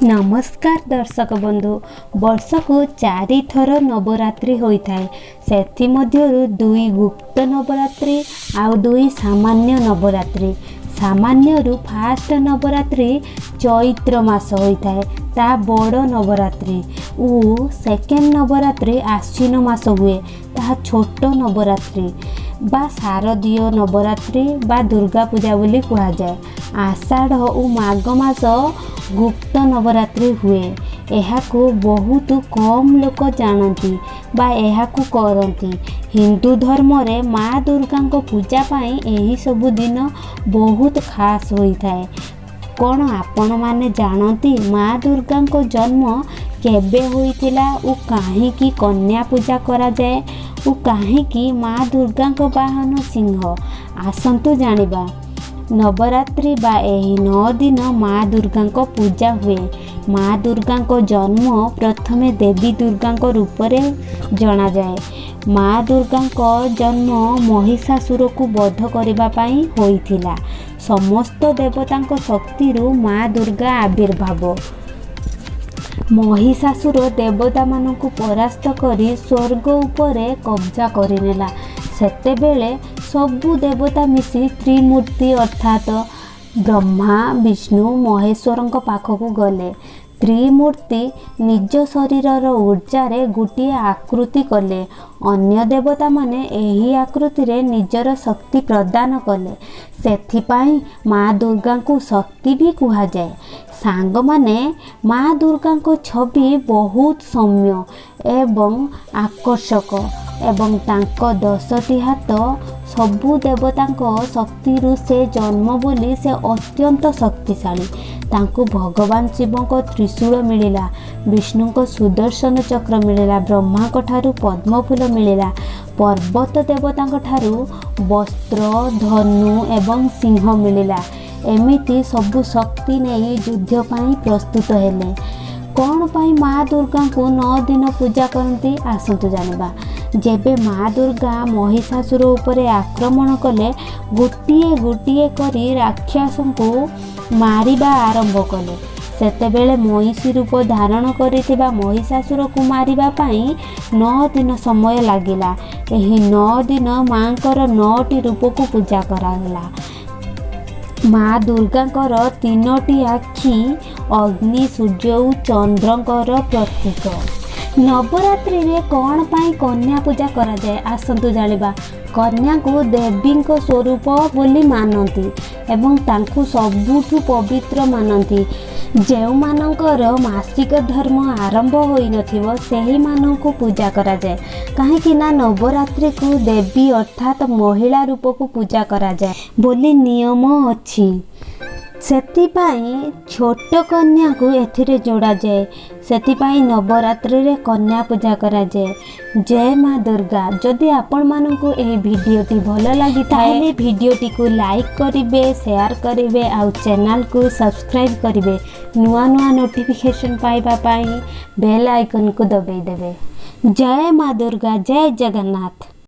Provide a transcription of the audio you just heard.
ନମସ୍କାର ଦର୍ଶକ ବନ୍ଧୁ, ବର୍ଷକୁ ଚାରିଥର ନବରାତ୍ରି ହୋଇଥାଏ। ସେଥିମଧ୍ୟରୁ ଦୁଇ ଗୁପ୍ତ ନବରାତ୍ରି ଆଉ ଦୁଇ ସାମାନ୍ୟ ନବରାତ୍ରି। ସାମାନ୍ୟରୁ ଫାଷ୍ଟ ନବରାତ୍ରି ଚୈତ୍ର ମାସ ହୋଇଥାଏ, ତା ବଡ଼ ନବରାତ୍ରି ଓ ସେକେଣ୍ଡ ନବରାତ୍ରି ଆଶ୍ୱିନ ମାସ ହୁଏ, ତାହା ଛୋଟ ନବରାତ୍ରି ବା ଶାରଦୀୟ ନବରାତ୍ରି ବା ଦୁର୍ଗା ପୂଜା ବୋଲି କୁହାଯାଏ। ଆଷାଢ଼ ଓ ମାଘ ମାସ ଗୁପ୍ତ ନବରାତ୍ରି ହୁଏ। ଏହାକୁ ବହୁତ କମ୍ ଲୋକ ଜାଣନ୍ତି ବା ଏହାକୁ କରନ୍ତି। ହିନ୍ଦୁ ଧର୍ମରେ ମା ଦୁର୍ଗାଙ୍କ ପୂଜା ପାଇଁ ଏହିସବୁ ଦିନ ବହୁତ ଖାସ୍ ହୋଇଥାଏ। କ'ଣ ଆପଣମାନେ ଜାଣନ୍ତି ମା ଦୁର୍ଗାଙ୍କ ଜନ୍ମ କେବେ ହୋଇଥିଲା ଓ କାହିଁକି କନ୍ୟା ପୂଜା କରାଯାଏ ଓ କାହିଁକି ମା ଦୁର୍ଗାଙ୍କ ବାହନ ସିଂହ? ଆସନ୍ତୁ ଜାଣିବା। ନବରାତ୍ରି ବା ଏହି 9 ଦିନ ମା ଦୁର୍ଗାଙ୍କ ପୂଜା ହୁଏ। ମା ଦୁର୍ଗାଙ୍କ ଜନ୍ମ ପ୍ରଥମେ ଦେବୀ ଦୁର୍ଗାଙ୍କ ରୂପରେ ଜଣାଯାଏ। ମା ଦୁର୍ଗାଙ୍କ ଜନ୍ମ ମହିଷାସୁରକୁ ବଧ କରିବା ପାଇଁ ହୋଇଥିଲା। ସମସ୍ତ ଦେବତାଙ୍କ ଶକ୍ତିରୁ ମା ଦୁର୍ଗା ଆବିର୍ଭାବ। ମହିଷାସୁର ଦେବତାମାନଙ୍କୁ ପରାସ୍ତ କରି ସ୍ୱର୍ଗ ଉପରେ କବ୍ଜା କରିନେଲା। ସେତେବେଳେ ସବୁ ଦେବତା ମିଶି ତ୍ରିମୂର୍ତ୍ତି ଅର୍ଥାତ ବ୍ରହ୍ମା, ବିଷ୍ଣୁ, ମହେଶ୍ୱରଙ୍କ ପାଖକୁ ଗଲେ। ତ୍ରିମୂର୍ତ୍ତି ନିଜ ଶରୀରର ଉର୍ଜାରେ ଗୋଟିଏ ଆକୃତି କଲେ। ଅନ୍ୟ ଦେବତାମାନେ ଏହି ଆକୃତିରେ ନିଜର ଶକ୍ତି ପ୍ରଦାନ କଲେ। ସେଥିପାଇଁ ମା ଦୁର୍ଗାଙ୍କୁ ଶକ୍ତି ବି କୁହାଯାଏ। ସାଙ୍ଗମାନେ, ମା ଦୁର୍ଗାଙ୍କ ଛବି ବହୁତ ସୌମ୍ୟ ଏବଂ ଆକର୍ଷକ ଏବଂ ତାଙ୍କ 10ଟି ହାତ। ସବୁ ଦେବତାଙ୍କ ଶକ୍ତିରୁ ସେ ଜନ୍ମ ବୋଲି ସେ ଅତ୍ୟନ୍ତ ଶକ୍ତିଶାଳୀ। ତାଙ୍କୁ ଭଗବାନ ଶିବଙ୍କ ତ୍ରିଶୂଳ ମିଳିଲା, ବିଷ୍ଣୁଙ୍କ ସୁଦର୍ଶନ ଚକ୍ର ମିଳିଲା, ବ୍ରହ୍ମାଙ୍କ ଠାରୁ ପଦ୍ମଫୁଲ ମିଳିଲା, ପର୍ବତ ଦେବତାଙ୍କ ଠାରୁ ବସ୍ତ୍ର, ଧନୁ ଏବଂ ସିଂହ ମିଳିଲା। ଏମିତି ସବୁ ଶକ୍ତି ନେଇ ଯୁଦ୍ଧ ପାଇଁ ପ୍ରସ୍ତୁତ ହେଲେ। କ'ଣ ପାଇଁ ମା ଦୁର୍ଗାଙ୍କୁ 9 ଦିନ ପୂଜା କରନ୍ତି, ଆସନ୍ତୁ ଜାଣିବା। ଯେବେ ମା ଦୁର୍ଗା ମହିଷାସୁର ଉପରେ ଆକ୍ରମଣ କଲେ, ଗୋଟିଏ ଗୋଟିଏ କରି ରାକ୍ଷସଙ୍କୁ ମାରିବା ଆରମ୍ଭ କଲେ, ସେତେବେଳେ ମହିଷୀ ରୂପ ଧାରଣ କରିଥିବା ମହିଷାସୁରକୁ ମାରିବା ପାଇଁ 9 ଦିନ ସମୟ ଲାଗିଲା। ଏହି 9 ଦିନ ମାଙ୍କର ନଅଟି ରୂପକୁ ପୂଜା କରାଗଲା। ମା ଦୁର୍ଗାଙ୍କର ତିନୋଟି ଆଖି ଅଗ୍ନି, ସୂର୍ଯ୍ୟ ଓ ଚନ୍ଦ୍ରଙ୍କର ପ୍ରତୀକ। ନବରାତ୍ରିରେ କ'ଣ ପାଇଁ କନ୍ୟା ପୂଜା କରାଯାଏ, ଆସନ୍ତୁ ଜାଣିବା। କନ୍ୟାଙ୍କୁ ଦେବୀଙ୍କ ସ୍ୱରୂପ ବୋଲି ମାନନ୍ତି ଏବଂ ତାଙ୍କୁ ସବୁଠୁ ପବିତ୍ର ମାନନ୍ତି। ଯେଉଁମାନଙ୍କର ମାସିକ ଧର୍ମ ଆରମ୍ଭ ହୋଇନଥିବ, ସେହିମାନଙ୍କୁ ପୂଜା କରାଯାଏ, କାହିଁକି ନା ନବରାତ୍ରିକୁ ଦେବୀ ଅର୍ଥାତ୍ ମହିଳା ରୂପକୁ ପୂଜା କରାଯାଏ ବୋଲି ନିୟମ ଅଛି। ସେଥିପାଇଁ ଛୋଟ କନ୍ୟାକୁ ଏଥିରେ ଯୋଡ଼ାଯାଏ। ସେଥିପାଇଁ ନବରାତ୍ରିରେ କନ୍ୟା ପୂଜା କରାଯାଏ। ଜୟ ମା ଦୁର୍ଗା। ଯଦି ଆପଣମାନଙ୍କୁ ଏହି ଭିଡ଼ିଓଟି ଭଲ ଲାଗିଥାଏ, ତାହେଲେ ଭିଡ଼ିଓଟିକୁ ଲାଇକ୍ କରିବେ, ସେୟାର କରିବେ ଆଉ ଚ୍ୟାନେଲକୁ ସବସ୍କ୍ରାଇବ୍ କରିବେ। ନୂଆ ନୂଆ ନୋଟିଫିକେସନ୍ ପାଇବା ପାଇଁ ବେଲ୍ ଆଇକନ୍କୁ ଦବାଇ ଦେବେ। ଜୟ ମା ଦୁର୍ଗା, ଜୟ ଜଗନ୍ନାଥ।